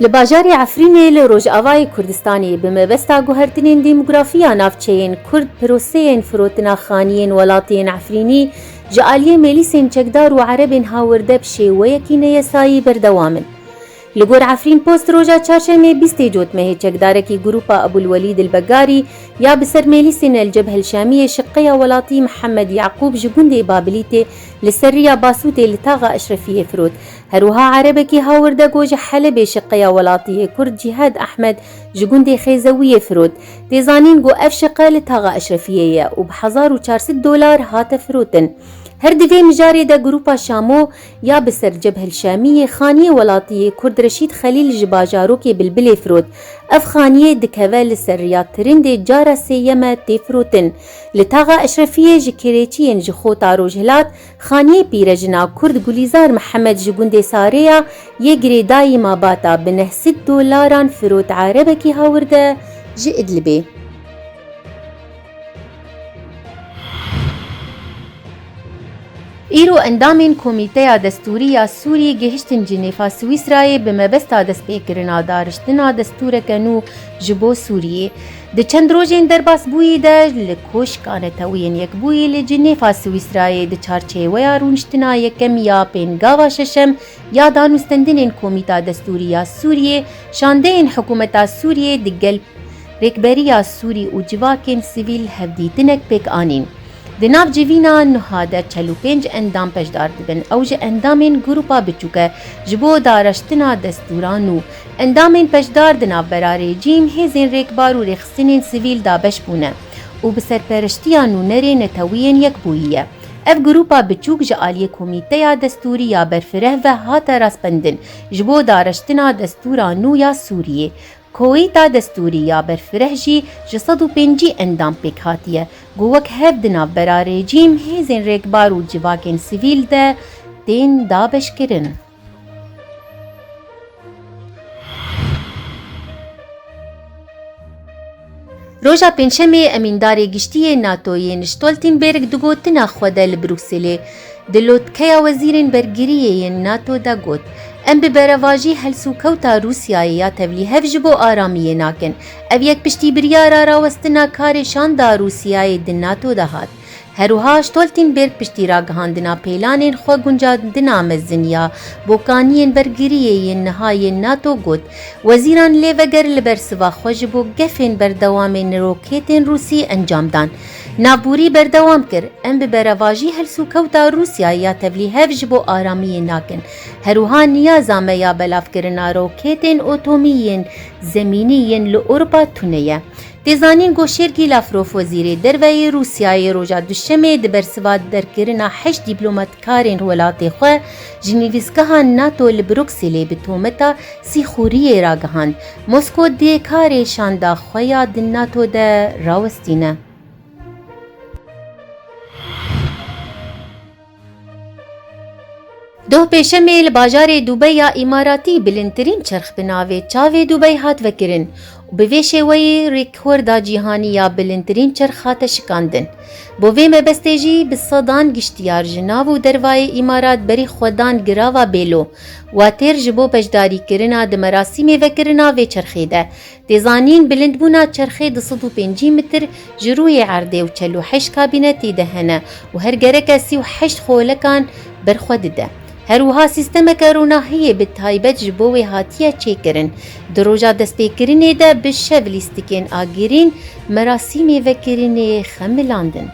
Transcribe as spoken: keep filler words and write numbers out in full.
Li bajarê Efrînê li Rojavayê Kurdistanê bi mebesta guhertinên demografiya navçeyên Kurd proseyên firotina xaniyên welatiyên Efrînî ji aliyê mêlîsên çekdar û erebên hawirde bi şêweyekî neyesayî berdewam in. Li gor Efrîn Post roja çarşemê bîstê Cotmehê çekdarekî grûpa Ebulwelîd Elbegarî ya bi ser mêlîsên El Cebhe El Şamiyê şiqeya welatî Mihemed Yaqûb ji gundê Babilîtê li ser riya Basûtê li taxa Eşrefiyê firot. Her wiha erebekî hawirde ku ji Helebê şiqeya welatiyê Kurd Cîhad Ehmed ji gundê Xêzewiyê firot. Tê zanîn ku ev şiqe li taxa Eşrefiyê ye û bi hezar û çar sed dolar hate firotin. Her di vê mijarê de grûpa Şamo ya bi ser Cebhel Şamiyê xaniyê welatiyê Kurd Reşîd Xelîl ji bajarokê Bilbilê firot. Ev xaniyê dikeve li ser riya tirindê cara sêyem e tê firotin. Li taxa Eşrefiyê ji kirêçiyên ji Xota Rojhilat, xaniyê pîrejina Kurd Gulîzar Mihemed ji gundê Sareya yê girêdayî Mabata bi neh sed dolaran firot erebekî hawirde ji Idlibê. Îro endamên Komîteya Destûrî ya Sûriyê gihiştin Cinêfa Swîsrayê bi mebesta destpêkirina dariştina destûreke nû ji bo Sûriyê. Di çend rojên derbasbûyî de li Koşka Neteweyên Yekbûyî li Cinêfa Swîsrayê di çarçêweya rûniştina yekem ya pêngava şeşem ya danûstendinên Komîta Destûrî ya Sûriyê, şandeyên hikûmeta Sûriyê digel Rêkberiya Sûrî û civakên sivîl hevdîtinek pêk anîn. Di nav civîna nuha de çel û pênc endam peşdar dibin. Ew ji endamên grûpa biçûk e ji bo dareştina destûra nû. Endamên peşdar di navbera rejîm, hêzên rêkbar û rêxistinên sivîl dabeş bûne û bi serpereştiya nûnerê Neteweyên Yekbûyî ye. Ev grûpa biçûk ji aliyê Komîteya Destûrî ya Berfireh ve hate rastbendin ji bo dareştina destûra nû ya Sûriyê. Koyîta destûrî ya berfireh jî ji sed û pêncî endam pêk hatiye, ku wek hev di navbera rejîm, hêzên rêkbar û civakên sivîl de tên dabeşkirin. Roja Pêncşemê emîndarê giştî yê NATO yên Stoltenberg di gotina xwe de li Brukselê di lotkeya wezîrên bergiriyê yên NATO de got, Em bi berevajî helsûkewta Rûsyayê ya tevlîhev ji bo aramiyê nakin. Ev yek piştî biryara rawestina karê şanda Rûsyayê di NATO de hat. Her wiha Stoltenberg piştî ragihandina pêlanên xwe guncandina mezin ya bokaniyên bergiriyê yên niha yên NATO got, Wezîran lê veger li ber siva xwe ji bo gefên berdewamên roketên Rûsî encam dan. Navborî berdewam kir, Em bi berevajî helsûkewta Rûsyayê ya tevlîhev ji bo aramiyê nakin. Her wiha niyaza me ya belavkirina roketên otomî yên zemînî yên li Ewropa tune ye. Tê zanîn ku Sergî Lavrov, wezîrê derve yê Rûsyayê, roja Duşemê di bersiva derkirina heşt dîplomatkarên welatê xwe ji nivîsgeha NATO li Brukselê bi tometa sîxuriyê ragihand. Mosko dê karê şanda xwe ya di NATO de rawestîne. Doh pêşemê li bajarê Dubey ya Îmaratî bilindtirîn çerx bi navê Çavê Dubey hat vekirin û bi vê şêweyê rêkorda cîhanî ya bilindtirîn çerx hate şikandin. Bo vê mebestê jî bi sedan giştiyar ji nav û dervayê Îmarat berî xwe dan girava Bêlo, Watêr ji bo beşdarîkirina di merasîmê vekirina vê çerxê de. Tê zanîn, bilindbûna çerxê du sed û pêncî metr ji rûyê erdê û çel û heşt kabînetê de hene û her gereke sî û heşt xolekan berxwe dide. Her wiha sîstemeke ronahiyê bi taybet ji bo wê hatiye çêkirin. Di roja destpêkirinê de bi şev lîstikên agirîn merasîmê vekirinê xemilandin.